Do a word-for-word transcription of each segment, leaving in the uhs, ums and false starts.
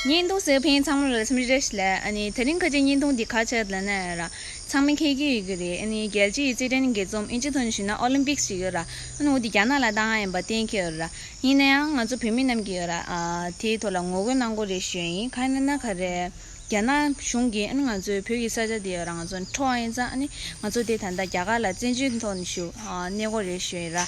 བརྙན་ཐུང་གཟིགས་མཁན་ཚང་མ་ལ་འཚམས་འདྲི་བཀྲ་ཤིས་བདེ་ལེགས། ཨ་ནི་དེ་རིང་ཁ་ཆེ་བརྙན་ཐུང་འདི་ག་ཆེད་ལ་ན་ཡ་ར། ཚང་མས་མཁྱེན་གྱི་ཡོད་ཀྱི་རེད། ཨ་ནི་རྒྱལ་སྤྱིའི་རྩེད་འགྲན་དགྱེས་འཛོམས་ཨིན་ཇི་ཐོན་བཞིན་ན་ཨོ་ལིམ་པིག་ཞིག་ཡོད་ར། ཨ་ནི་འོ་འདི་རྒྱ་ནག་ལ་བཏང་ཡ་ཡིན་པ་གཏན་འཁེལ་ཡོད་ར། ཡིན་ན་ཡང་ང་ཚོ་བོད་མི་རྣམས་ཀྱིས་ཡོད་ར། ཨ་དེའི་ཐོག་ལ་ངོ་རྒོལ་གནང་དགོས་རེད་ཞུ་ཡ་ཡིན། གང་ཡིན་ན་ག་རེ། རྒྱ་ནག་གཞུང་གིས་ཨ་ནི་ང་ཚོའི་བོད་ཀྱི་ས་ཆ་དེ་ཡོད་ར། ང་ཚོ་འཕྲོག་ཡིན་ཙང་ཨ་ནི་ང་ཚོ་དེ་ད་ལྟ་རྒྱ་གར་ལ་བཙན་བྱོལ་ཐོག་ནས་ཞུ་ཨ་གནས་དགོས་རེད་ཞུ་ཡ་ར།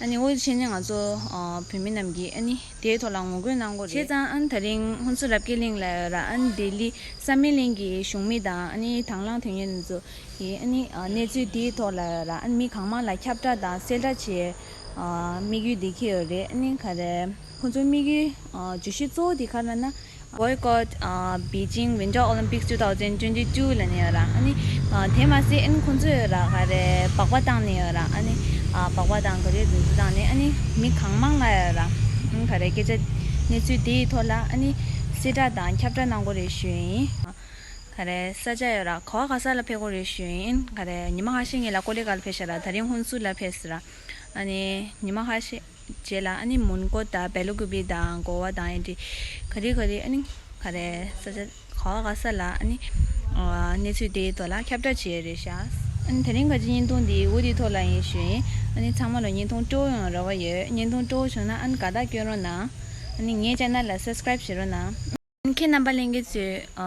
ཨ་ནི་འོ་བྱས་ནས་ང་ཚོ་ཨ་བོད་མི་རྣམས་ཀྱིས་ཨ་ནི་དེའི་ཐོག་ལ་ངོ་རྒོལ་གནང་དགོས་རེད། བྱས་ཙང་ཨ་ནི་དེ་རིང་ཧུན་སུར་རབ་རྒྱས་གླིང་ལ་ཡོད་ར། ཨ་ནི་ལྡི་ལི་བསམ་ཡས་གླིང་གི་གཞུང་མི་དང་ཨ་ནི་དང་བླངས་དོན་གཉེར་ཚོ་གིས་ཨ་ནི་ཨ་གནས་ཚུལ་དེའི་ཐོག་ལ་ཡོད་ར། ཨ་ནི་མི་གང་མང་ལ་ཁྱབ་བསྒྲགས་དང་གསལ་བསྒྲགས་བྱས་ཨ་དམིགས་ཡུལ་དེ་འཁྱེར་ཡོད་རེད། ཨ་ནི་ག་རེ། ཁོང་ཚོའི་དམིགས་ཡུལ་ཨ་བརྗོད་གཞི་གཙོ་བོ་དེ་ག་རེ་ལབ་ན། Boycott, uh, Beijing Winter Olympics two thousand twenty-two ལབ་ནས་ཡོད་ར། ཨ་ནི་ཨ་དེ་མ་ཟད་ཨ་ནི་ཁོང་ཚོས་ཡོད་ར་ག་རེ་སྦག་སྦག་བཏང་ནས་ཡོད་ར། ཨ་ནི་ཨ་སྦག་སྦག་དང་ག་རེ་འདུ་འཛི་བཏང་ནས་ཨ་ནི་མི་གང་མང་ལ་ཡོད་ར། ཨ་ནི་ག་རེ་སྐད་ཆ་གནས་ཚུལ་དེའི་ཐོག་ལ་ཨ་ནི་གསལ་བསྒྲགས་དང་ཁྱབ་བསྒྲགས་གནང་དགོས་རེད་ཞུ་ཡ་ཡིན། ག་རེ་ས་ཆ་ཡོད་ར་ག་བ་ག་ས་ལ་ཕེབས་དགོས་རེད་ཞུ་ཡ་ཡིན། ག་རེ་ཉི་མ་ཁ་ཤས་སྔོན་ལ་ཀོ་ལི་གྷལ་ཕེབས་ཤག་ར། དེ་རིང་ཧུན་སུར་ལ་ཕེབས་ཟེར་ར། ཨ་ནི་ཉི་མ་ཁ་ཤས་རྗེས་ལ་ཨ་ནི་མོན་གྷོ་དང་སྦེལ་ཀོབ་པི་དང་གོ་བ་དང་ཨེ་འདྲ་ག་རེ་ག་རེ་ཨ་ནི་ག་རེ་ས་ཆ་ག་བ་ག་ས་ལ་ཨ་ནི་ཨ་གནས་ཚུལ་དེའི་ཐོག་ལ་ཁྱབ་བསྒྲགས་བྱེད་ཡ་རེད་ཤག་ཨ་ནི་དེ་རིང་ག་ཅི་བརྙན་ཐུང་འདི་འོ་དེའི་ཐོག་ལ་ཡིན་ཞུ་ཡིན། ཨ་ནི་ཚང་མ་ལ་བརྙན་ཐུང་སྤྲོ་པོ་ཡོང་རེ་བ་ཡོད། བརྙན་ཐུང་སྤྲོ་པོ་བྱུང་ན་ཨ་ནི་དགའ་རྟགས་སྐྱོན་རོགས་གནང་། ཨ་ནི་ངའི་ཆེ་ནལ་ལ་སབ་སི་ཀ་རེབ་བྱེད་རོགས་གནང་། ཁྱེད་རྣམ་པ་ལྷན་རྒྱས་ཚོས་ཨ་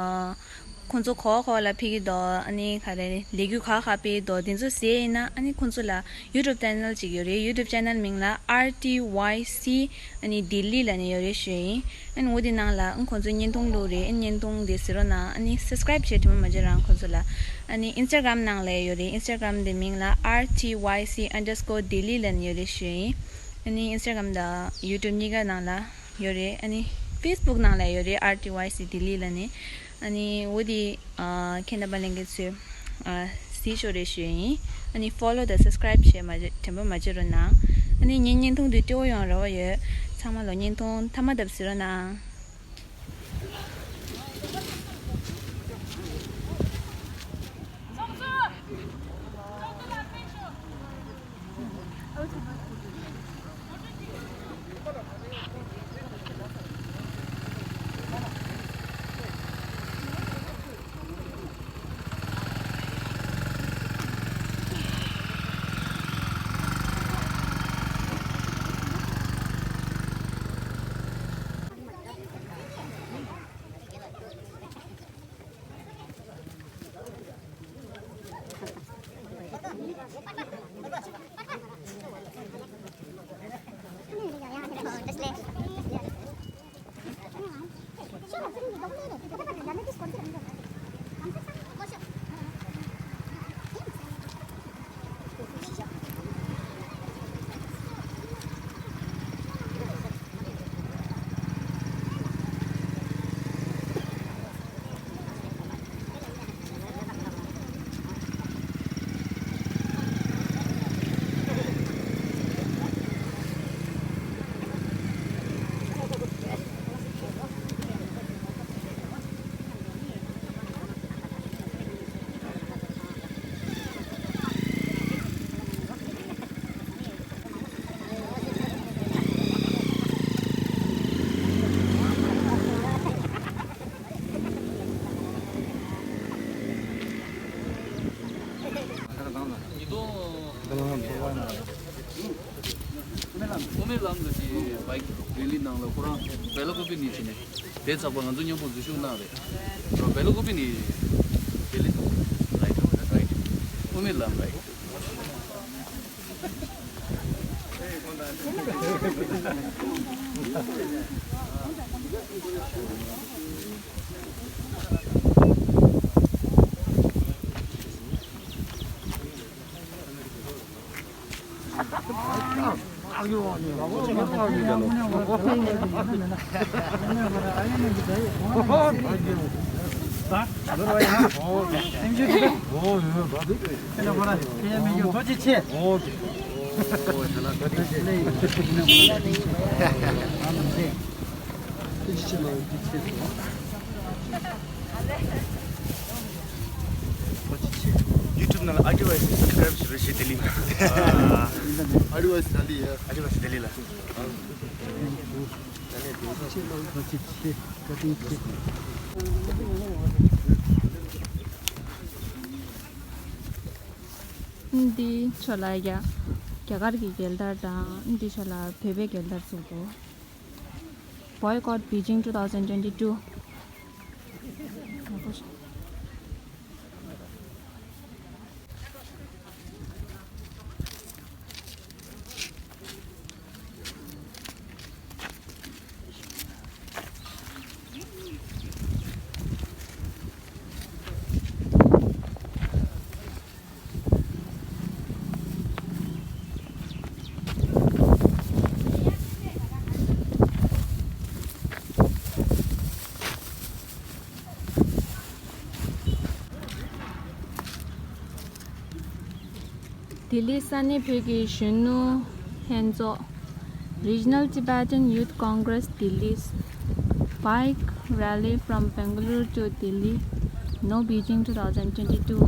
ཁོང་ཚོ་ག་བ་ག་བ་ལ་ཕེབས་ཀྱི་འདུག་ཨ་ནི་ག་རེ་ལས་འགུལ་ག་ག་སྤེལ་གྱི་འདུག་དེ་ཚོ་གཟིགས་ཡིན་ན་ཨ་ནི་ཁོང་ཚོ་ལ་ཡུ་ཊུབ་ཆེ་ནལ་ཅིག་ཡོད་རེད། ཡུ་ཊུབ་ཆེ་ནལ་མིང་ལ་ཨར་ཊི་ཝའི་སི་ཨ་ནི་ལྡི་ལི་ལབ་ནས་ཡོད་རེད་ཞུ་ཡིན། ཨ་ནི་འོ་དེ་ནང་ལ་ཨ་ཁོང་ཚོ་བརྙན་ཐུང་བླུགས་རེད། ཨ་ནི་བརྙན་ཐུང་དེ་གཟིགས་རོགས་གནང་། ཨ་ནི་སབ་སི་ཀ་རེབ་བྱེད་དྲན་པ་མ་བརྗེད་རང་ཁོང་ཚོ་ལ། ཨ་ནི་ཨིན་སི་ཊ་གྷ་རམ་ནང་ལ་ཡོད་རེད། ཨིན་སི་ཊ་གྷ་རམ་དེ་མིང་ལ་ཨར་ཊི་ཝའི་སི་ཨན་ཌར་སི་ཀོར་ལྡི་ལི་ལབ་ནས་ཡོད་རེད་ཞུ་ཡིན། ཨ་ནི་ཨིན་སི་ཊ་གྷ་རམ་དང་ཡུ་ཊུབ་གཉིས་ཀ་ནང་ལ་ཡོད་རེད། ཨ་ནི་ཕེ་སི་བུག་ནང་ལ་ཡོད་རེད། ཨར་ཊི་ཝའི་སི་ལྡི་ལི་ལབ་ནས། ཨ་ནི་འོ་དེ་ཨ་ཁྱེད་རྣམ་པ་ལྷན་རྒྱས་ཚོས་ཨ་གཟིགས་ཤོག་རེ་ཞུ་ཡིན། ཨ་ནི་ཕོ་ལོ་དང་སབ་སི་ཀ་རེབ་བྱེད་མ་བརྗེད་དྲན་པ་མ་བརྗེད་རོགས་གནང་། ཨ་ནི་ངའི་བརྙན་ཐུང་འདི་སྤྲོ་པོ་ཡོང་རེ་བ་ཡོད། ཚང་མ་ལ་བརྙན་ཐུང་མཐའ་མ་བར་དུ་གཟིགས་རོགས་གནང་། ཉིས་སྟོང་དབུ་མའི་ལམ་ལ་དེ་བའིཀ་རེ་ལི་ནང་ལ་ཁོ་རང་སྦེལ་ཀོབ་པི་ནས་ཕྱིན་ནས་དེ་ཚགས་པ་ང་ཚོ་མཉམ་པོ་འཛུལ་ཞུགས་གནང་རེད། སྦེལ་ཀོབ་པི་ནས་ལྡི་ལི་རའིཊ་རའིཊ་དབུ་མའི་ལམ་རའིཊ། ཡུ་ཊུབ་ནང་ལ་ཨ་ཌི་ཝའི་སི་སབ་སི་ཀ་རེབ་བྱེད་རོགས་ཞེས་ལྡི་ལི་ལ། ཨ་ཌི་ཝའི་སི་ལྡི་ལི་ཡ། ཨ་ཌི་ཝའི་སི་ལྡི་ལི་ལ། འདི་ཕྱོགས་ལ་རྒྱ་རྒྱ་གར་གྱི་རྒྱལ་དར་དང་འདི་ཕྱོགས་ལ་བོད་པའི་རྒྱལ་དར་བཙུགས་འདུག Boycott Beijing two thousand twenty-two. ལྡི་ལི་ས་གནས་བོད་ཀྱི་གཞོན་ནུ་ལྷན་ཚོགས། Regional Tibetan Youth Congress Delhi. Bike rally from Bangalore to Delhi. No Beijing two thousand twenty-two.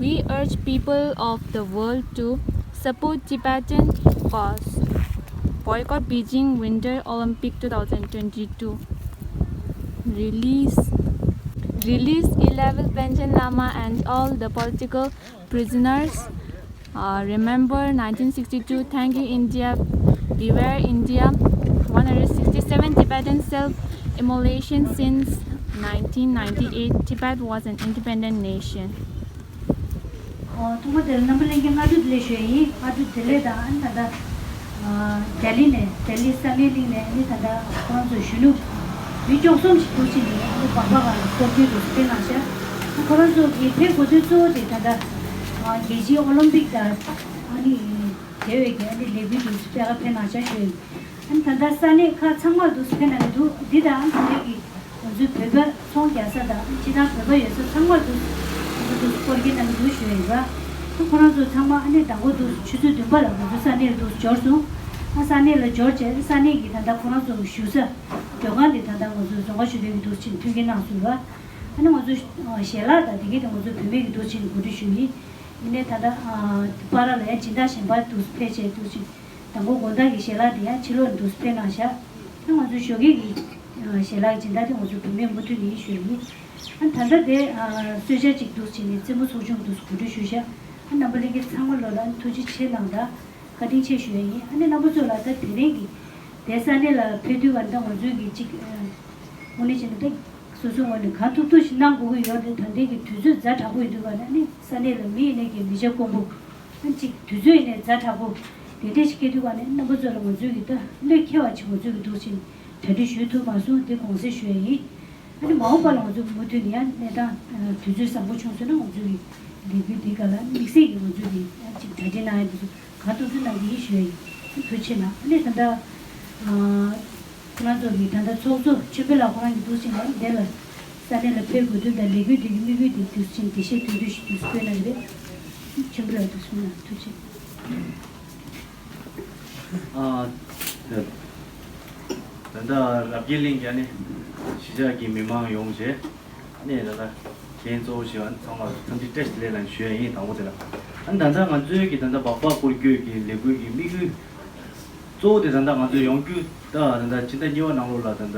We urge people of the world to support Tibetan cause. Boycott Beijing Winter Olympic two thousand twenty-two. Release Release eleven Panchen Lama and all the political prisoners. Uh, remember nineteen sixty-two. Thank you, India. Beware, India. One hundred sixty-seven Tibetan self-immolation since nineteen ninety-eight. Tibet was an independent nation. ཨོ། ཐོག་མ་དེར་རྣམ་པ་ལྷན་རྒྱས་སྔ་དྲོ་བདེ་ལེགས་ཞུ་ཡ་ཡིན། སྔ་དྲོ་བདེ་ལེགས་དང་། ཨ་ནི་ད་ལྟ་ཨ་ལྡི་ལི་ནས། ལྡི་ལི་ས་གནས་གླིང་ནས། ཨ་ནི་ད་ལྟ་ཁོ་རང་ཚོ་གཞོན་ནུ་མི་བཅུ་གསུམ་ཞིག་འདུག་ཕྱིན་ནས། ཨ་ནི་བག་ཕ་ག་ལ་སྐོར་སྐྱོད་འདུག་ཕེབས་གནང་ཤག་ཨ་ཁོ་རང་ཚོ་གི་ཕེབས་དགོས་དོན་གཙོ་བོ་དེ་ད་ལྟ་ཨ་རྒྱལ་སྤྱིའི་ཨོ་ལིམ་པིག་དང་ཨ་ནི་འབྲེལ་བའི་གི་ཨ་ནི་ལས་འགུལ་འདུག་སྤེལ་ག་ཕེབས་གནང་ཤག་ཞུ་ཡ་ཡིན། ཨ་ནི་ད་ལྟ་ས་གནས་ཁག་ཚང་མར་འདུག་སེ་ཕེབས་གནང་གི་འདུག་འདི་དང་ཨ་ནི་ང་ཚོའི་གི་ང་ཚོའི་བོད་པ་ཚོང་རྒྱག་ས་དང་། ཨ་ནི་སྤྱིར་བཏང་བོད་པ་ཡོད་ས་ཚང་མར་འདུག་སེ་ང་ཚོ་འདུག་སེ་སྐོར་སྐྱོད་གནང་གི་འདུག་ཞུ་ཡ་ཡིན་པ། ཨ་ནི་ཁོ་རང་ཚོ་ཚང་མ་ཨ་ནི་དང་པོ་འདུག་སེ་ཆུ་ཚོད་བདུན་པ་ལ་ང་ཚོ་ས་གནས་ལ་འདུག་སེ་འབྱོར་སོང་། ཨ་ས་གནས་ལ་འབྱོར་བྱས་ས་གནས་ཀྱི་ད་ལྟ་ཁོ་རང་ཚོ་བཞུགས་ས་མགྲོན་ཁང་དེ་ད་ལྟ་ང་ཚོ་རྫོང་དཀར་ཞི་བདེ་གི་འདུག་སེ་མཐུན་རྐྱེན་གནང་སོང་བ། ཨ་ནི་ང་ཚོ་ཞལ་ལག་དང་དེ་གའི་དེ་ང་ཚོ་བུད་མེད་ཀྱི་འདུག་སེ་གོ་སྒྲིག་ཞུས་ཡིན། ཡིན་ནའི་ད་ལྟ་ཨ་བར་ལ་ཡང་སྦྱིན་བདག་གཞན་པ་འདུག་སེ་ཕེབས་བྱས་འདུག་སེ། དང་པོ་དགོང་དག་གི་ཞལ་ལག་དེ་ཡང་ཕྱི་ལོགས་ནས་འདུག་སེ་ཕེབས་གནང་ཤག་ཨ་ང་ཚོའི་ཞོགས་ཀས་ཀྱི་ཨ་ཞལ་ལག་སྦྱིན་བདག་དེ་ང་ཚོ་བུད་མེད་མུ་མཐུད་ནས་ཞུས་ཡིན། ཨ་ད་ལྟ་དེ་ཨ་གསོལ་ཇ་གཅིག་འདུག་སེ་བྱས་ནས་རྩེད་མོ་ཚོགས་ཆུང་འདུག་སེ་གོ་སྒྲིག་ཞུས་ཤག་ཨ་རྣམ་པ་ལྷན་རྒྱས་ཚང་མ་ལོ་ལ་ཐུགས་རྗེ་ཆེ་གནང་དང་། བཀའ་དྲིན་ཆེ་ཞུ་ཡ་ཡིན། ཨ་ནི་རྣམ་པ་ཚོ་ལ་ད་དེ་རིང་གི་དེ་ས་གནས་ལ་ཕེབས་དུས་ག་ད་ང་ཚོའི་གི་གཅིག་ཨ་དངོས་གནས་བྱས་ན་ད་སོ་སོའི་ངོས་ནས་གང་ཐུབ་ཐུབ་ཞིག་གནང་དགོས་ཀྱི་ཡོད་རེད། ད་ལྟའི་གི་དུས་ཚོད་ཛ་དྲག་པོ་ཡིན་དུས་ག་ནས་ཨ་ནི་ས་གནས་ལ་མི་ཡིན་ནའི་གི་མི་བྱ་སྐོང་པོ། ཨ་ནི་གཅིག་དུས་ཚོད་ཡིན་ནའི་ཛ་དྲག་པོ་དེ་འདྲས་ཞིག་སྐྱེས་དུས་ག་ནས་རྣམ་པ་ཚོ་ལ་ང་ཚོའི་གི་ད་བློས་འཁེལ་བ་ཅིག་ང་ཚོའི་གི་འདུག་ཕྱིན་གྲ་སྒྲིག་ཞུ་ཐུབ་མ་སོང་། དེ་དགོངས་སེལ་ཞུ་ཡ་ཡིན། ཨ་ནི་མ་འོངས་པ་ལ་ང་ཚོ་མུ་མཐུད་ནས་ཡང་གནས་སྟངས་དུས་ཚོད་བཟང་པོ་བྱུང་སོང་ན་ང་ཚོའི་གི་ལས་འགུལ་འདི་ག་ལ་དམིགས་བསལ་གྱི་ང་ཚོའི་གི་ཡང་ཅིག་གྲ་སྒྲིག་གནང་ཡ་འདུག་སོང་། གང་ཐུབ་ཐུབ་གནང་གི་ཡིན་ཞུ་ཡ་ཡིན། ཐུགས་རྗེ་ཆེ་གནང་། ཨ་ནི་ད་ལྟ་ཨ་ཁོ་རང་ཚོ་གི་ད་ལྟ་ཚོགས་གཙོ་ཆོས་འཕེལ་ལགས་ཁོ་རང་གི་འདུག་ཕྱིན་ནས་དེ་ལ་ས་གནས་ལ་ཕེབས་དགོས་དོན་དང་ལས་འགུལ་འདི་གི་དམིགས་ཡུལ་འདི་འདུག་ཕྱིན་འགྲེལ་བཤད་དོན་བསྡུས་ཤིག་འདུག་སྤེལ་གནང་གི་རེད། ཆོས་འཕེལ་ལགས་འདུག་གསུང་གནང་། ཐུགས་རྗེ་ཆེ། ཨ་ད་ལྟ་རབ་རྒྱས་གླིང་གི་ཨ་ནི་གཞིས་ཆགས་ཀྱི་མི་མང་ཡོངས་བཅས། ཨ་ནི་ད་ལྟ་རྒན་གཙོ་བོ་ཞིག་ཨ་ནི་ཚང་མར་འཚམས་འདྲི་བཀྲ་ཤིས་བདེ་ལེགས་ལབ་ཞུ་ཡ་ཡིན། དང་པོ་དེ་ལ་ཨ་ནི་ད་ལྟ་ང་ཚོའི་གི་ད་ལྟ་སྦག་སྦག་སྐོར་སྐྱོད་ཀྱི་ལས་འགུལ་གྱི་དམིགས་ཡུལ་གཙོ་བོ་དེ་ད་ལྟ་ང་ཚོ་ཡོང་རྒྱུ་ད་ད་ལྟ་ཕྱི་ཟླ་གཉིས་པ་ནང་ལོགས་ལ་ད་ལྟ་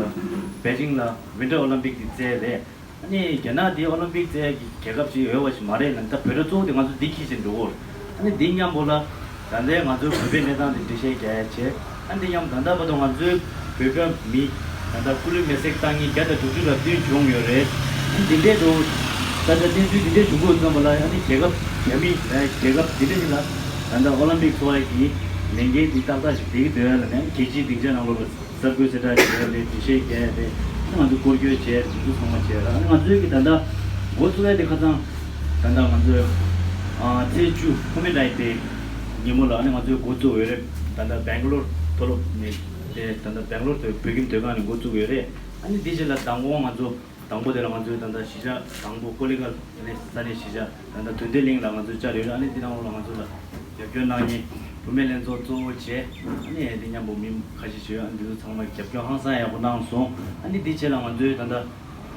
པེ་ཅིང་ལ་ཝིན་ཊར་ཨོ་ལིམ་པིག་དེ་རྩེ་རེད། ཨ་ནི་རྒྱ་ནག་འདི་ཨོ་ལིམ་པིག་རྩེ་ཡ་གི་རྒྱལ་ཁབ་ཅིག་ཡོད་པ་ཞིག་མ་རེད་ལ། ད་བོད་ར་གཙོ་བོ་དེ་ང་ཚོ་འདི་འཁྱེར་བཞིན་འགྲོ་གི་ཡོད་རེད། ཨ་ནི་འདི་མཉམ་པོ་ལ་ད་ལྟའི་ང་ཚོའི་བོད་པའི་གནས་སྟངས་དེ་འགྲེལ་བཤད་རྒྱག་ཡ་བྱས། ཨ་ནི་འདི་མཉམ་ད་ལྟ་བར་དུ་ང་ཚོའི་བོད་པ་མི་ད་ལྟ་སྐུ་ལུས་མེར་སྲེག་བཏང་མཁན་བརྒྱ་དང་དྲུག་ཅུ་ལ་བསྟུན་བྱུང་ཡོད་རེད། ཨ་ནི་འདི་འདྲའི་འགྲོ་ད་ལྟ་གནས་ཚུལ་འདི་འདྲའི་འགྲོ་གི་ཡོད་ཙམ་པ་ལ། ཨ་ནི་རྒྱལ་ཁབ་རྒྱ་མི་རྒྱལ་ཁབ་འདི་འདྲ་ཞིག་ལ་ད་ལྟ་ཨོ་ལིམ་པིག་ཚོགས་ཡ་གི་ལས་འགན་འདི་ཏག་ཏག་ཞིག་བསྡད་ཀྱི་འདུག་ཡ་ལ་ནས་རྒྱལ་སྤྱིའི་སྡིངས་ཆ་ནང་ལོགས་ལ། གསར་འགོད་གསལ་བསྒྲགས་བྱས་ཡ་རེད། འགྲེལ་བཤད་རྒྱག་ཡ་རེད། ང་ཚོ་སྐོར་སྐྱོད་བྱས་དེ་ཚོ་ཚང་མ་བྱས་ར། ང་ཚོའི་གི་ད་ལྟ་འགོ་བཙུགས་ཡ་དེ་ཁ་སང་ད་ལྟ་ང་ཚོའི་ཨ་ཚེས་བཅུ་ཁོ་མེ་ཌེ་དེ་ཉིན་མོ་ལ་ཨ་ནི་ང་ཚོའི་འགོ་བཙུགས་ཡོད་རེད། ད་ལྟ་སྦེང་ལོར་མཐོ་སློབ་ནས་དེ་ད་ལྟ་སྦེང་ལོར་དུ་བོད་ཁྱིམ་སྡོད་ཁང་ནས་འགོ་བཙུགས་ཡོད་རེད། ཨ་ནི་དེ་རྗེས་ལ་མདང་དགོང་ང་ཚོ་དང་པོ་དེ་ལ་ང་ཚོའི་ད་ལྟ་གཞིས་ཆགས་དང་པོ་ཀོ་ལི་གལ་ཨ་ནི་ས་གནས་གཞིས་ཆགས་ད་ལྟ་དོན་ལྡན་གླིང་ལ་ང་ཚོ་བཅར་ཡོད་རེད། ཨ་ནི་འདི་ནང་ལོགས་ལ་ང་ཚོ་ལ་རྒྱབ་སྐྱོར་གནང་མཁན་བུད་མེད་ལྷན་ཚོགས་གཙོ་བོ་བྱས། ཨ་ནི་འདི་མཉམ་པོ་མི་ཁ་ཤས་ཤིག་ཡོད། ཨ་ནི་འདི་ཚོ་ཚང་མ་རྒྱབ་སྐྱོར་ཧང་སང་ཡག་པོ་གནང་སོང་། ཨ་ནི་འདི་རྗེས་ལ་ང་ཚོའི་ད་ལྟ་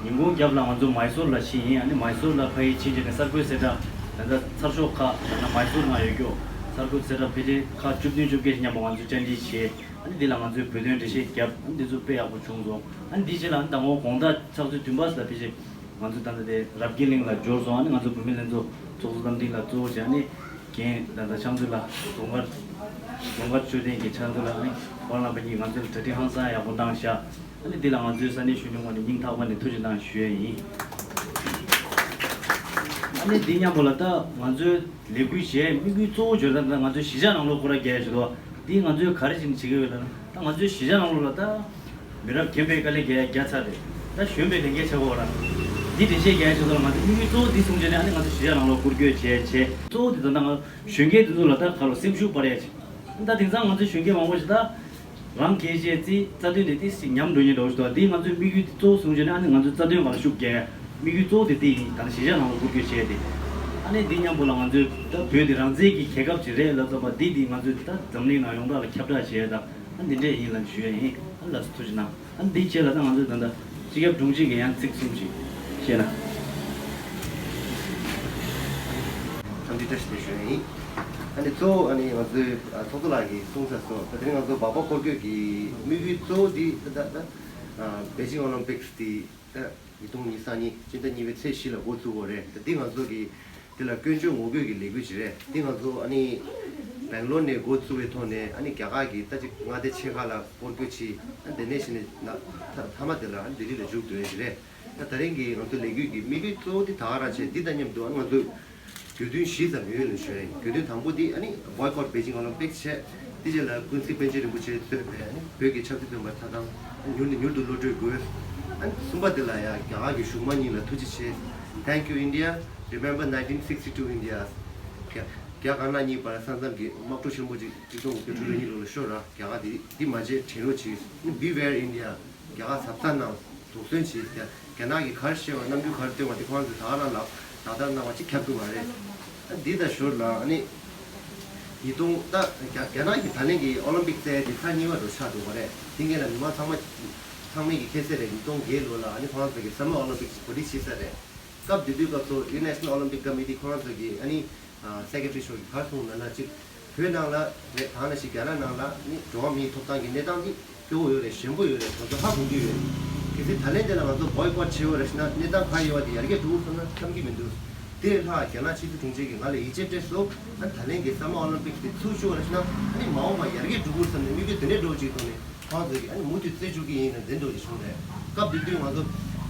ཉིན་གུང་རྒྱབ་ལ་ང་ཚོ་མའི་སོར་ལ་ཕྱིན་ཡིན། ཨ་ནི་མའི་སོར་ལ་ཕ་གི་ཕྱིན་རྗེས་ནས་གསར་འགོད་གསལ་བསྒྲགས་ད་ལྟ་ཚགས་ཤོག་ཁག་ད་ལྟ་མའི་སོར་ནང་ཡོད་རྒྱུ་གསར་འགོད་གསལ་བསྒྲགས་ཕལ་ཆེར་ཁག་བཅུ་བདུན་བཅོ་བརྒྱད་ཞིག་མཉམ་པོ་ང་ཚོས་བཅར་འདྲི་བྱས། ཨ་ནི་འདི་ལ་ང་ཚོས་བོད་དོན་འགྲེལ་བཤད་བརྒྱབ། ཨ་ནི་འདི་ཚོ་དཔེ་ཡག་པོ་བྱུང་སོང་། ཨ་ནི་འདི་རྗེས་ལ་ཨ་ནི་ད་ངོ་དགོང་དག་ཕྱག་ཚོད་བདུན་པ་ཙམ་ལ་ཕལ་ཆེར་ང་ཚོ་ད་ལྟ་དེ་རབ་དགེ་གླིང་ལ་འབྱོར་སོང་། ཨ་ནི་ང་ཚོ་བུད་མེད་ལྷན་ཚོགས་ཚོགས་གཙོ་རྟ་མགྲིན་ལགས་གཙོ་བོ་བྱས། ཨ་ནི་རྒན་ད་ལྟ་ཕྱག་མཛོད་ལགས་རྫོང་དཀར་རྫོང་དཀར་ཆོས་ལྡན་གྱི་ཕྱག་མཛོད་ལགས། ཨ་ནི་པཱ་ལགས་རྣམ་པ་གཉིས་ང་ཚོ་ལ་གྲ་སྒྲིག་ཧང་སང་ཡག་པོ་གནང་བཞག། ཨ་ནི་འདི་ལ་ང་ཚོའི་ས་གནས་གཞོན་ནུ་ངོས་ནས་སྙིང་ཐག་པ་ནས་ཐུགས་རྗེ་གནང་ཞུ་ཡས་ཡིན། ཨ་ནི་འདི་མཉམ་པོ་ལ་ད་ང་ཚོའི་ལས་འགུལ་བྱས་དམིགས་ཡུལ་གཙོ་བོ་བརྗོད་ད་ལྟ་ང་ཚོའི་གཞིས་ཆགས་ནང་ལོགས་སྐོར་ར་རྒྱག་ཡས་ཞིག་འདུག། འདི་ང་ཚོའི་ག་རེ་བྱས་ནས་བྱེད་ཀྱི་ཡོད་ལབ་ན། ད་ང་ཚོའི་གཞིས་ཆགས་ནང་ལོགས་ལ་ད་མི་རབས་རྒན་པའི་དཀའ་ལས་རྒྱག་རྒྱག་ཚར་རེད། ད་གཞོན་པའི་ལས་འགན་ཆགས་ཀྱི་ཡོད་ར། འདི་འགྲེལ་བཤད་རྒྱག་ཡས་ཞིག་འདུག་ལ། ང་ཚོའི་དམིགས་ཡུལ་གཙོ་བོ་འདི་བཟུང་བྱས་ནས་ཨ་ནི་ང་ཚོ་གཞིས་ཆགས་ནང་ལོགས་སྐོར་སྐྱོད་བྱས་བྱས། གཙོ་བོ་འདི་ད་ལྟ་ང་གཞོན་སྐྱེས་འདི་ཚོ་ལ་ད་ག་ལོ་སེམས་ཤུགས་སྤར་ཡས་ཅིག། ད་དེང་སང་ང་ཚོའི་གཞོན་སྐྱེས་མང་པོ་ཞིག་ད་རང་སྐད་ཆའི་རྩིས་རྩ་དོན་དེ་ཏིས་ཉམས་འགྲོ་ཉེན་འགྲོ་ཞིག་འདུག། འདི་ང་ཚོའི་དམིགས་ཡུལ་དེ་གཙོ་བོ་བཟུང་བྱས་ནས་ཨ་ནི་ང་ཚོའི་རྩ་དོན་སྒང་ལ་ཤུགས་རྒྱག་དམིགས་ཡུལ་གཙོ་བོ་དེ་དེ་ཡིན། ད་ནི་གཞིས་ཆགས་ནང་ལ་འགུལ་སྐྱོད་བྱས་ཏེ། ཨ་ནི་འདི་མཉམ་པོ་ལ་ང་ཚོའི་ད་བོད་དེ་རང་བཙན་གྱི་རྒྱལ་ཁབ་ཅིག་རེད་ལབ་ཙམ་པ་འདི་འདི་ང་ཚོའི་ད་འཛམ་གླིང་ནང་ཡོངས་གྲགས་ལ་ཁྱབ་བསྒྲགས་བྱས་དང་། ཨ་འདི་འདྲས་ཡིན་ལབ་ཞུ་ཡས་ཡིན། ཨ་ལགས་སོ་ཐུགས་རྗེ་གནང་། ཨ་འདི་རྗེས་ལ་ད་ང་ཚོས་ད་ལྟ་སྤྱི་ཁྱབ་དྲུང་ཆེ་གིས་ཡང་ཚིག་གསུམ་ཞིག་བཤད་ན། འཚམས་འདྲི་བཀྲ་ཤིས་བདེ་ལེགས་ཞུ་ཡས་ཡིན། ཨ་ནི་གཙོ་བོ་ཨ་ནི་ང་ཚོའི་ཨ་ཚོགས་གཙོ་ལགས་ཀྱིས་གསུངས་ཚར་སོང་། ད་དེ་རིང་ང་ཚོ་འབབ་འཕར་སྐོར་སྐྱོད་ཀྱི་དམིགས་ཡུལ་གཙོ་བོ་འདི་ད་ད་ཨ་པེ་ཅིང་ཨོ་ལིམ་པིག་སི་འདི་ད་ཉིས་སྟོང་ཉི་ཤུ་རྩ་གཉིས་སྤྱི་ཟླ་གཉིས་པའི་ཚེས་བཞི་ལ་འགོ་བཙུགས་པ་རེད། ད་འདི་ང་ཚོ་གི་འདི་ལ་སྐྱོན་བརྗོད་ངོ་རྒོལ་གྱི་ལས་འགུལ་ཞིག་རེད། འདི་ང་ཚོ་ཨ་ནི་སྦེང་ལོར་ནས་འགོ་བཙུགས་པའི་ཐོག་ནས་ཨ་ནི་རྒྱ་གར་གྱི་ད་ཅིག་མངའ་སྡེ་ཆེ་ཁག་ལ་སྐོར་སྐྱོད་བྱས། ཨ་འདི་ནས་གཞི་ནས་ན་ཐ་མཐའ་མ་དེ་ལ་ཨ་ནི་ལྡི་ལི་ལ་བཞུགས་སྡོད་ཡས་ཞིག་རེད། ད་ད་རིང་གི་ང་ཚོ་ལས་འགུལ་གྱི་དམིགས་ཡུལ་གཙོ་བོ་འདི་ད་ག་རང་བྱས་འདི་དང་མཉམ་དུ་ཨ་ནི་ང་ཚོས་གྱོད་དོན་བཞི་ཙམ་ཡོད་ལ་ཞུ་ཡ་ཡིན། གྱོད་དོན་དང་པོ་འདི་ཨ་ནི་Boycott Beijing Olympics བྱས། དེ་རྗེས་ལ་ཀུན་གཟིགས་པཎ་ཆེན་རིན་པོ་ཆེ་གཙོས་པའི་ཨ་ནི་བོད་ཀྱི་ཆབ་སྲིད་བཙོན་པ་ཆ་ཚང་མྱུར་ནས་མྱུར་དུ་གློད་གྲོལ་དགོས། ཨ་ནི་གསུམ་པ་དེ་ལ་ཡང་རྒྱ་གར་གྱི་གཞུང་མང་གཉིས་ལ་ཐུགས་རྗེ་ཆེ། Thank you India, remember nineteen sixty-two India. རྒྱ་རྒྱ་དཀར་ནག་གཉིས་བར་ས་མཚམས་ཀྱི་དམག་འཁྲུག་ཆེན་པོ་ཅིག་གཅིག་སྟོང་དགུ་བརྒྱ་དྲུག་ཅུ་རེ་གཉིས་ལོ་ལ་ཤོར་ར། རྒྱ་གར་དེ་འདི་མ་བྱེད་དྲན་རོགས་གྱིས། Beware India. རྒྱ་གར་གཟབ་གཟབ་གནང་། དོགས་ཟོན་བྱེད། རྒྱ་རྒྱ་ནག་གིས་ག་རེ་བཤད་པ་རྣམ་འགྱུར་ག་རེ་སྟོན་པ་དེ་ཁོ་རང་ཚོས་ད་ག་རང་ལག་ལག་བསྟར་གནང་བ་ཅིག་ཁྱབ་ཀྱི་མ་རེད། ཨ་འདི་དང་ཞོར་ལ་ཨ་ནི་ཉིས་སྟོང་ད་རྒྱ་རྒྱ་ནག་གིས་ད་ལན་གྱི་ཨོ་ལིམ་པིག་རྩེད་དེ་ཐེངས་གཉིས་པ་འདྲ་ཆགས་འདུག་པ་རེད། དེ་སྔོན་ལ་མི་མང་ཚང་མ་ཚང་མས་ཀྱི་མཁྱེན་གསལ་རེད། ཉིས་སྟོང་བརྒྱད་ལོ་ལ་ཨ་ནི་ཁོ་རང་ཚོ་གི་སམ་མར་ཨོ་ལིམ་པིག་གོ་སྒྲིག་བྱས་ཚར་རེད། སྐབས་དེ་དུས་སྐབས་སུ་International Olympic Committee ཁོ་རང་ཚོ་གི་ཨ་ནི་སེ་ཀེ་ཊ་རི་མཆོག་གིས་ག་རེ་གསུངས་ན་ལ་གཅིག་བོད་ནང་ལ་རེད། ད་ནང་བཞིན་རྒྱ་ནག་ནང་ལ་ནི་འགྲོ་བ་མིའི་ཐོབ་ཐང་གི་གནས་སྟངས་འདི་སྐྱོ་བོ་ཡོད་རེད། ཞན་པོ་ཡོད་རེད། ང་ཚོ་ཧ་གོ་གི་ཡོད། གལ་སྲིད་ད་ལན་དེ་ལ་ང་ཚོ་Boycott བྱས་ཡོད་རེད་ཟེར་ན་གནས་སྟངས་ག་ཡོད་པ་དེ་ཡར་རྒྱས་འགྲོ་གི་རེད་བསམ་ན་བསམ་གྱི་མི་འདུག། དེ་ལྷག་རྒྱ་ནག་ཕྱི་སྲིད་དྲུང་ཆེ་གིས་ང་ལ་ཡིད་ཆེས་སྤྲད་སོང་། ཨ་ད་ལན་གྱི་སམ་མར་ཨོ་ལིམ་པིག་དེ་ཚུགས་ཆོག་རེད་ཟེར་ན་ཨ་ནི་མ་འོངས་པ་ཡར་རྒྱས་འགྲོ་གི་རེད་བསམ་ནས་དམིགས་ཡུལ་དེ་འདྲའི་འགྲོ་གི་ཐོག་ནས་ཁོང་ཚོ་གིས་ཨ་ནི་མུ་མཐུད་རྩེད་བཅུག་གི་ཡིན་ན་འདི་འགྲོ་གི་བྱུང་རེད། སྐབས་དེ་དུས་ང་ཚོ་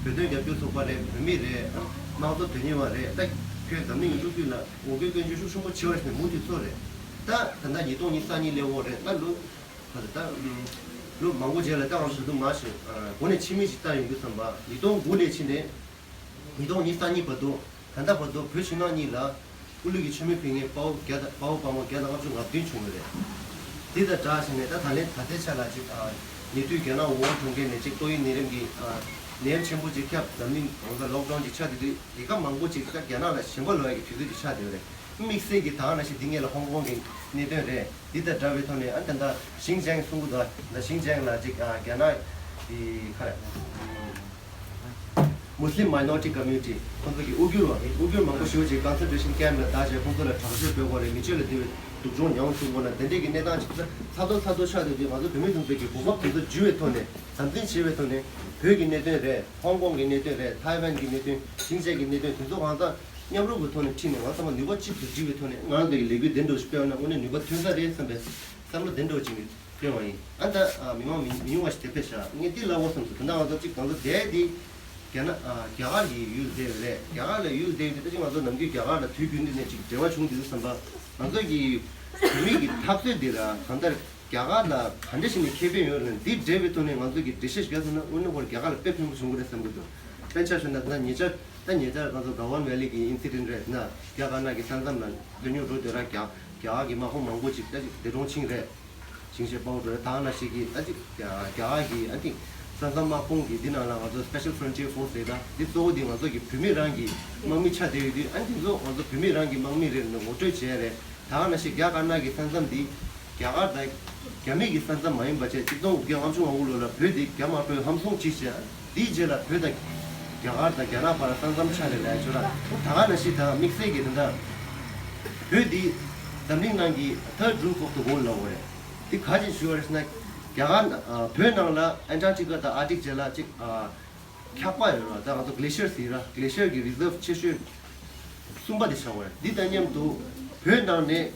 བོད་དོན་རྒྱབ་སྐྱོར་ཚོགས་པ་རེད། བོད་མི་རེད། དམངས་གཙོ་དོན་གཉེར་བ་རེད། ད་ཁྱོད་འཛམ་གླིང་གི་སྲོལ་རྒྱུན་ལ་ངོ་རྒོལ་སྐྱོན་བརྗོད་ཤུགས་ཆེན་པོ་བྱས་པ་རེད་ཟེར་ནས་མུ་མཐུད་ཚོར་རེད། ད་ད་ལྟ་ཉིས་སྟོང་ཉི་ཤུ་རྩ་གཉིས་སླེབས་ཡོད་རེད། ད་ལོ་ག་ཚོད་ད་ལོ་མང་པོ་རྗེས་ལ་ད་ང་ཚོ་ད་དུང་མ་ཞིག་འགོ་ནས་ཕྱི་མིག་ཅིག་ལྟ་ཡོང་དུས་ཙམ་པ་ཉིས་སྟོང་དགུ་ནས་ཕྱིན་ནས་ཉིས་སྟོང་ཉི་ཤུ་རྩ་གཉིས་བར་དུ། ད་ལྟ་བར་དུ་བོད་ཕྱི་ནང་གཉིས་ལ་སྐུ་ལུས་ཀྱི་མཆོད་མེ་ཕུལ་མཁན་དཔའ་བོ་བརྒྱ་དང་དཔའ་བོ་དཔའ་མོ་བརྒྱ་དང་ལྔ་བཅུ་ང་བདུན་བྱུང་བ་རེད། དེ་དང་སྦྲགས་བྱས་ནས་ད་ད་ལན་ད་ལྟའི་ཆ་ལ་ཅིག་ཨ་ཉེ་དུས་རྒྱ་ནག་ཝུ་ཧན་གྲོང་ཁྱེར་ནས་ཅིག་ཏོག་དབྱིབས་ནད་རིམས་ཀྱི་ཨ་ནད་ཡམས་ཆེན་པོ་ཅིག་ཁྱབ། འཛམ་གླིང་རང་ས་ལོག་ཌའུན་ཅིག་ཆགས། དེ་དུས་རྒྱལ་ཁབ་མང་པོ་ཅིག་ད་རྒྱ་ནག་ལ་ཞེན་པ་ལོག་ཡ་གི་དུས་ཚོད་ཅིག་ཆགས་བསྡད་པ་རེད། དམིགས་བསལ་གྱི་ད་ག་ནང་བཞིན་འདི་སྔོན་ལ་ཧོང་ཀོང་གི་གནད་དོན་རེད། འདི་དང་འདྲ་བའི་ཐོག་ནས་ཨ་ད་ལྟ་ཞིང་ཅང་གསུང་གི་འདུག། ད་ཞིང་ཅང་ལ་ཅིག་ཨ་རྒྱ་ནག་གི་ག་རེ། Muslim minority community ཁོང་ཚོ་གི་ཨུ་གུར་བ་ཨུ་གུར་མང་པོ་ཞེ་པོ་ཅིག་concentration camp ལ་བདག་བྱས། ཁོང་ཚོ་ལ་དྲག་སྤྱོད་སྤེལ་དགོས་རེད། མི་སྤྱོད་ལ་དེ་བས་སྡུག་སྦྱོང་མྱངས་བཅུག་དགོས་ན་དེ་འདྲས་ཀྱི་གནས་སྟངས་ཅིག་ཚ་ཚ་ཐོར་ཚ་ཐོར་ཆགས་བསྡད་དུས་ང་ཚོ་བོད་མི་ཚོ་ཚོ་གི་གོ་སྐབས་དེ་ཚོ་བརྒྱུད་པའི་ཐོག་ནས་དམ་འཛིན་བྱེད་པའི་ཐོག་ནས་བོད་ཀྱི་གནད་དོན་རེད། ཧོང་ཀོང་གི་གནད་དོན་རེད། ཐའེ་ཝན་གྱི་གནད་དོན། ཞིང་ཆེན་གྱི་གནད་དོན་དེ་ཚོ་གང་ཚང་མཉམ་རུབ་ཀྱི་ཐོག་ནས་ཁྲིད་ནས་ང་ཚང་མ་ནུས་པ་གཅིག་ཏུ་སྒྲིལ་བའི་ཐོག་ནས་ང་རང་ཚོ་གི་ལས་འགུལ་འདི་འདྲ་ཞིག་སྤེལ་བ་ན་དངོས་གནས་ནུས་པ་ཐོན་ས་རེད་བསམ་པའི་བསམ་བློ་འདི་འདྲ་ཅིག་སྤེལ་བ་ཡིན། ཨ་ད་མི་མང་མི་མི་ཉུང་བ་ཞིག་དེ་དཔེ་བཞག་ངས་འདི་ལབ་དགོས་བསམ་སོང་། ད་ལྟ་ང་ཚོ་གཅིག་ང་ཚོ་བསྡད་དེ་རྒྱ་ནག་རྒྱ་གར་གྱི་ཡུལ་བསྡད་པ་རེད། རྒྱ་གར་ལ་ཡུལ་བསྡད་དེ་ད་ཅིག་ང་ཚོ་ནམ་རྒྱུན་རྒྱ་གར་ལ་དུས་རྒྱུན་འདི་ནས་ཅིག་འབྲེལ་བ་བྱུང་དུས་བསམ་པ་ང་ཚོ་གི་བོད་མི་གི་འཐབ་རྩོད་འདི་ལ་གང་ལྟར་རྒྱ་གར་ལ་ག་འདྲ་ཞིག་ནས་ཁེ་ཕན་ཡོད་ལ་འདི་འབྲེལ་བའི་ཐོག་ནས་ང་ཚོ་གི་འགྲེལ་བཤད་བརྒྱབ་ཐུབ་ན་དངོས་གནས་ཁོ་རང་རྒྱ་གར་ལ་དཔེ་ཕན་པོ་བྱུང་གི་རེད་བསམ་གི་འདུག། དཔེར་ཆ་བཞག་ན་ད་ཉེ་ཆར་ད་ཉེ་ཆར་ང་ཚོ་ག་ཝན་ཝེ་ལི་གི་ཨིན་སི་ཌེན་ཊི་རེད་ན་རྒྱ་དཀར་ནག་གི་ས་མཚམས་ལ་དོན་སྙིང་རུ་དེ་ར་རྒྱ་རྒྱ་གར་གི་དམག་དཔུང་མང་པོ་ཅིག་ད་ཅིག་འདས་གྲོངས་ཕྱིན་རེད། ཞིང་ཆེན་དཔའ་བོ་འགྲོ་རེད། ད་ནང་བཞིན་གྱི་ད་ཅིག་རྒྱ་གར་གི་ཨ་ཏི་ས་མཚམས་དམག་དཔུང་གི་འདི་ནང་ལ་ང་ཚོ་Special Frontier Force རེད། ད་འདི་གཙོ་བོ་འདི་ང་ཚོ་གི་བོད་མི་རང་གི་དམག་མི་ཆགས་བསྡད་ཡོད་དུས་ཨ་འདི་ཚོ་ང་ཚོ་བོད་མི་རང་གི་དམག་མི་རེད་ནས་ངོ་སྤྲོད་བྱས་རེད། ད་ག་ནང་བཞིན་རྒྱ་དཀར་ནག་གི་ས་མཚམས་འདི་རྒྱ་གར་དང་རྒྱ་མི་གི་ས་མཚམས་མ་ཡིན་པ་བྱས་གཅིག་སྟོང་དགུ་བརྒྱ་ལྔ་བཅུ་ང་དགུ་ལོ་ལ་བོད་འདི་རྒྱ་དམར་པོས་ཧམ་བཟུང་བྱས་བྱས་འདིའི་རྗེས་ལ་བོད་དང་རྒྱ་གར་དང་རྒྱ་ནག་བར་ས་མཚམས་ཆགས་རེད་ལབ་ཡ་ཆོག་ར། ད་ག་ནང་བཞིན་ད་དམིགས་བསལ་གྱི་ད་ལྟ་བོད་འདི་འཛམ་གླིང་ནང་གི་Third Roof of the World ལབ་དགོས་རེད། འདི་ག་ཅིག་ཞུ་བ་རེད་ཟེར་ན། རྒྱ་གར་ཨ་བོད་ནང་ལ་ཨན་ཊར་ཀི་ཊི་ཀ་དང་ཨར་ཀི་ཊིག་བཅས་ལ་ཅིག་ཨ་འཁྱག་པ་ཡོད་ར། ད་ང་ཚོ་གི་ལེ་ཤི་ཡར་ཟེར་ར། གི་ལེ་ཤི་ཡར་གྱི་རི་ཛརབ་ཆེ་ཤོས་གསུམ་པ་དེ་ཆགས་པ་རེད། འདི་དང་མཉམ་དུ་བོད་ནང་ནས་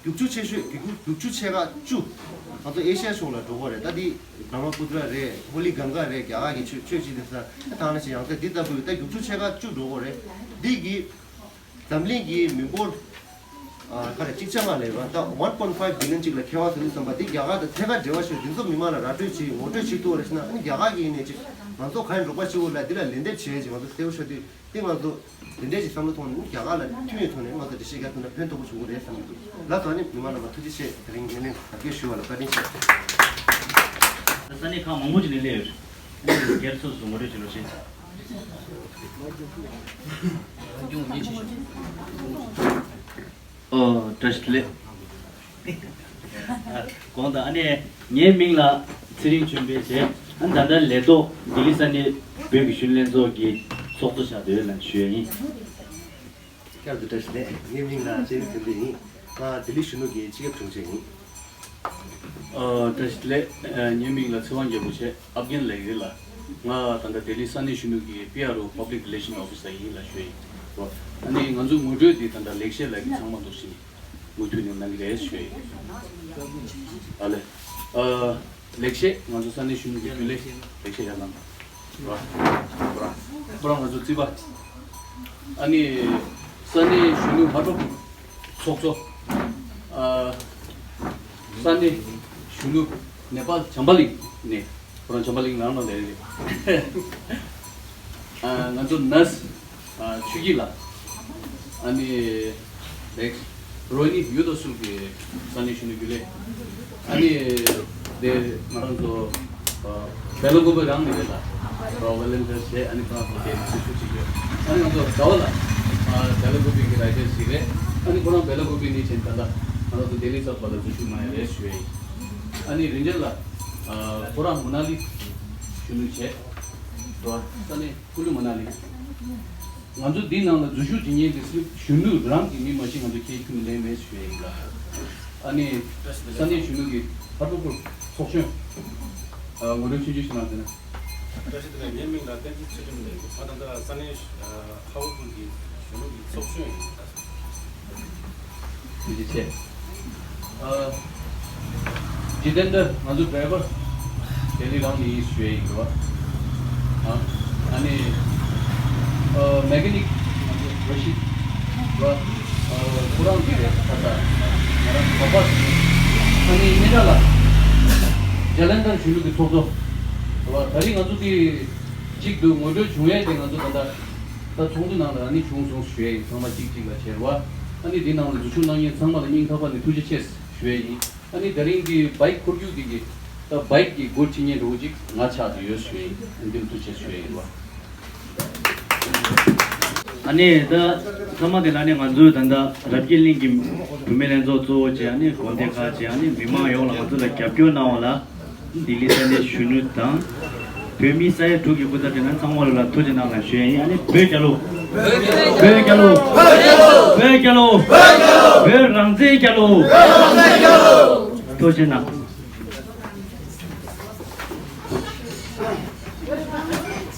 རྒྱུག་ཆུ་ཆེ་ཤོས་རྒྱུག་རྒྱུག་ཆུ་ཆེ་ཁག་བཅུ་ང་ཚོ་ཨེ་ཤི་ཡ་ཕྱོགས་ལ་འགྲོ་གི་རེད། ད་འདི་བྷྲ་མ་པུ་ཏྲ་རེད། ཧོ་ལི་གངྒཱ་རེད། རྒྱ་གར་གྱི་ཆུ་ཆུ་གཅིག་དེ་ས་ད་ནི་ཅི་ཡང་ཚད་འདི་ལྟ་བུའི་ད་རྒྱུག་ཆུ་ཆེ་ཁག་བཅུ་འགྲོ་གི་རེད། འདི་གི་འཛམ་གླིང་གི་མི་འབོར་ཨ་ག་རེ་གཅིག་ཆ་ལྔ་ལས་ར། ད་ཝན་པོན་ཕའིབ་བྷི་ལི་ཡན་གཅིག་ལ་ཁེ་བ་ཟེར་དུས་ཙམ་པ་འདི་རྒྱ་གར་དང་ཐད་ཀར་འབྲེལ་བ་ཞིག་འདི་ཚོ་མི་མང་ལ་ར་སྤྲོད་བྱེད་ངོ་སྤྲོད་བྱེད་ཐུབ་པ་རེད་ཟེར་ན། ཨ་ནི་རྒྱ་གར་གྱི་ནས་ཅིག་ང་ཚོ་ག་ཡིན་རོགས་པ་བྱེད་འོ་ལ་འདི་ལ་ལན་འདེབས་བྱེད་ཅིག་ང་ཚོ་གསལ་པོ་ཤོད་དུས་འདི་ང་ཚོ་འདི་འདྲའི་ཅིག་བསམ་བློ་ཐོག་ནས་ཨ་ནི་རྒྱ་གར་ལ་མཐུན་པའི་ཐོག་ནས་ང་ཚོ་འགྲེལ་བཤད་རྒྱག་ཐུབ་ན་ཕན་ཐོགས་པོ་བྱུང་གི་རེད་བསམ་གྱི་འདུག་ལགས་སོ། ཨ་ནི་མི་མང་རྣམ་པ་ཐུགས་རྗེ་ཆེ། དེ་རིང་སྣེ་ལེན་དགའ་སྐྱིད་ཞུ་བ་ལ་བཀའ་དྲིན་ཆེ། ས་གནས་ཁག་མང་པོ་ཅིག་ནས་སླེབས་ཡོད་རེད། སྒེར་སོ་སོ་ངོ་སྤྲོད་བྱེད་རོགས་བྱེད། ཨོ་བཀྲ་ཤིས་བདེ་ལེགས། དགོངས་དག་ཨ་ནི་ངའི་མིང་ལ་ཚེ་རིང་ཆོས་འཕེལ་བྱས། ཨ་ནི་ད་ལྟ་ལས་ཐོག་ལྡི་ལི་ས་གནས་བོད་ཀྱི་གཞོན་ནུ་ལྷན་ཚོགས་ཀྱི་ཚོགས་གཙོ་ཆགས་བསྡད་ཡོད་ལ་ཞུ་ཡ་ཡིན། བསྐྱར་དུ་བཀྲ་ཤིས་བདེ་ལེགས། ངའི་མིང་ལ་ཅེ་རི་ཐོན་ཏེ་ཡིན། ང་ལྡི་ལི་གཞོན་ནུ་གི་སྤྱི་ཁྱབ་དྲུང་ཆེ་ཡིན། ཨ་བཀྲ་ཤིས་བདེ་ལེགས། ཨ་ངའི་མིང་ལ་ཚེ་དབང་རྒྱལ་པོ་བྱས། ཨབ་གྷན་ལ་ཡོད་ལ། ང་ད་ལྟ་ལྡི་ལི་ས་གནས་གཞོན་ནུ་གི་པི་ཨར་ཨོ་Public Relation Officer ཡིན་ལ་ཞུ་ཡིན། ཨ་ནི་ང་ཚོ་ངོ་སྤྲོད་འདི་ད་ལྟ་ལེགས་བཤད་ལགས་ཀྱིས་ཚང་མ་འདུག་ཕྱིན་མུ་མཐུད་ནས་གནང་གི་རེད་ཞུ་ཡིན། ཨ་ལེ། ཨ་ལེགས་བཤད་ང་ཚོ་ས་གནས་གཞོན་ནུ་གི་རྒྱུན་ལས་ལེགས་བཤད་ཡར་གནང་། ཁོ་རང་ཁོ་རང་ང་ཚོ་རྩིས་པ། ཨ་ནི་ས་གནས་གཞོན་ནུ་ཧར་པ་ཚོགས་གཙོ། ཨ་ས་གནས་གཞོན་ནུ་ནེ་པཱལ་བྱམས་པ་གླིང་ནས། ཁོ་རང་བྱམས་པ་གླིང་ནང་ལ་ལས་རེད། ཨ་ང་ཚོ་ནར་སི་ཨ་ཆོས་སྐྱིད་ལགས། ཨ་ནི་ལེགས་རོ་ནི་ཡུ་ཏོ་སུ་གི་ས་གནས་གཞོན་ནུ་རྒྱུན་ལས། ཨ་ནི་དེ་ང་རང་ཚོ་ཨ་བེ་ལ་ཀུ་པེ་རང་ནས་རེད་ལ། རོ་ཝོ་ལན་ཊིར་བྱས། ཨ་ནི་ཁོ་རང་ཚོ་དེ་སུ་ཞུ་ཅིག་ཡོད། ཨ་ནི་ང་ཚོ་ཟླ་བ་ལགས་ཨ་བེ་ལ་ཀུ་པེ་གི་རའི་ཊར་ཞིག་རེད། ཨ་ནི་ཁོ་རང་བེ་ལ་ཀུ་པེ་ནས་བྱས་ད་ལྟ་ང་རང་ཚོ་ལྡི་ལི་ཚོགས་པ་ལ་འཛུལ་ཞུགས་གནང་ཡ་རེད་ཞུ་ཡ་ཡིན། ཨ་ནི་རིན་ཆེན་ལགས་ཨ་ཁོ་རང་མ་ན་ལི་གཞོན་ནུ་བྱས། རོ་ས་གནས་ཀུ་ལུ་མ་ན་ལི། ང་ཚོ་འདི་ནང་ལ་འཛུལ་ཞུགས་བྱེད་མཁན་དེ་སྲིད་གཞོན་ནུ་རང་གི་མི་མ་གཞི་ང་ཚོ་ཁྱེད་ཁྱོན་ནས་ལེན་མེད་ཞུ་ཡ་ཡིན་ལ། ཨ་ནི་ས་གནས་གཞོན་ནུ་གི་ཧར་པ་ཁུལ་ཚོགས་གཞོན་ཨ་ངོ་སྤྲོད་ཆུང་ཆུང་ཞིག་གནང་དེ་ན། བཀྲ་ཤིས་བདེ་ལེགས། ངའི་མིང་ལ་བསྟན་འཛིན་ཚུལ་ཁྲིམས་ལགས་ཡིན། ང་ད་ལྟ་ས་གནས་ཨ་ཧར་པ་ཁུལ་གྱི་གཞོན་ནུ་གི་ཚོགས་གཞོན་ཡིན། ཐུགས་རྗེ་ཆེ། ཨ་འཇིག་རྟེན་འདི་ང་ཚོ་ཌ་རའི་ཝར་དེ་ལས་རང་ནས་ཡིན་ཞུ་ཡ་ཡིན་རོ། ཨ་ཨ་ནི་ཨ་མེ་ཀ་ནིག་ང་ཚོ་ར་ཤིད་རོ། ཨ་ཁོ་རང་གི་རེད། ད་ལྟ་ང་རང་གོ་པ་ཨ་ནི་ཉེ་ཆར་ལ་ཇ་ལན་དར་གཞོན་ནུ་གི་ཚོགས་གཙོ་རོ། ད་རིང་ང་ཚོ་དེ་གཅིག་ཏུ་ངོ་སྤྲོད་བྱུང་ཡས་དེ་ང་ཚོ་ད་ལྟ་ད་ཚོགས་འདུ་ནང་ལ་ཨ་ནི་བྱུང་སོང་ཞུ་ཡ་ཡིན། ཚང་མ་གཅིག་གཅིག་ལ་བྱེར་བ། ཨ་ནི་འདི་ནང་ལ་འཛུལ་ཞུགས་གནང་མཁན་ཚང་མ་ལ་སྙིང་ཐག་པ་ནས་ཐུགས་རྗེ་ཆེ་ཞུ་ཡ་ཡིན། ཨ་ནི་ད་རིང་འདི་བྷའིཀ་འཁོར་རྒྱུག་འདི་གི་ད་བྷའིཀ་གི་འགོ་ཁྲིད་མཁན་འདྲ་བོ་ཅིག་ང་ཆགས་བསྡད་ཡོད་ཞུ་ཡ་ཡིན། ཨ་ནི་འདི་ལ་ཐུགས་རྗེ་ཆེ་ཞུ་ཡ་ཡིན་བ། ཨ་ནི་ད་ཐ་མ་དེ་ལ་ནི་ང་ཚོའི་ད་ལྟ་རབ་རྒྱས་གླིང་གི་བུད་མེད་ལྷན་ཚོགས་གཙོ་བོ་བྱས། ཨ་ནི་དགོན་སྡེ་ཁག་བྱས། ཨ་ནི་མི་མང་ཡོངས་ལ་ང་ཚོ་ལ་རྒྱབ་སྐྱོར་གནང་བ་ལ་ལྡི་ལི་ས་གནས་གཞོན་ནུ་དང་། བོད་མི་ས་ཡ་དྲུག་གི་སྐུ་ཚབ་དེ་ན་ཚང་མ་ལ་ཐུགས་རྗེ་གནང་ལ་ཞུ་ཡ་ཡིན། ཨ་ནི་བོད་རྒྱལ་ལོ། བོད་རྒྱལ་ལོ། བོད་རྒྱལ་ལོ། བོད་རང་བཙན་རྒྱལ་ལོ། ཐུགས་རྗེ་གནང་།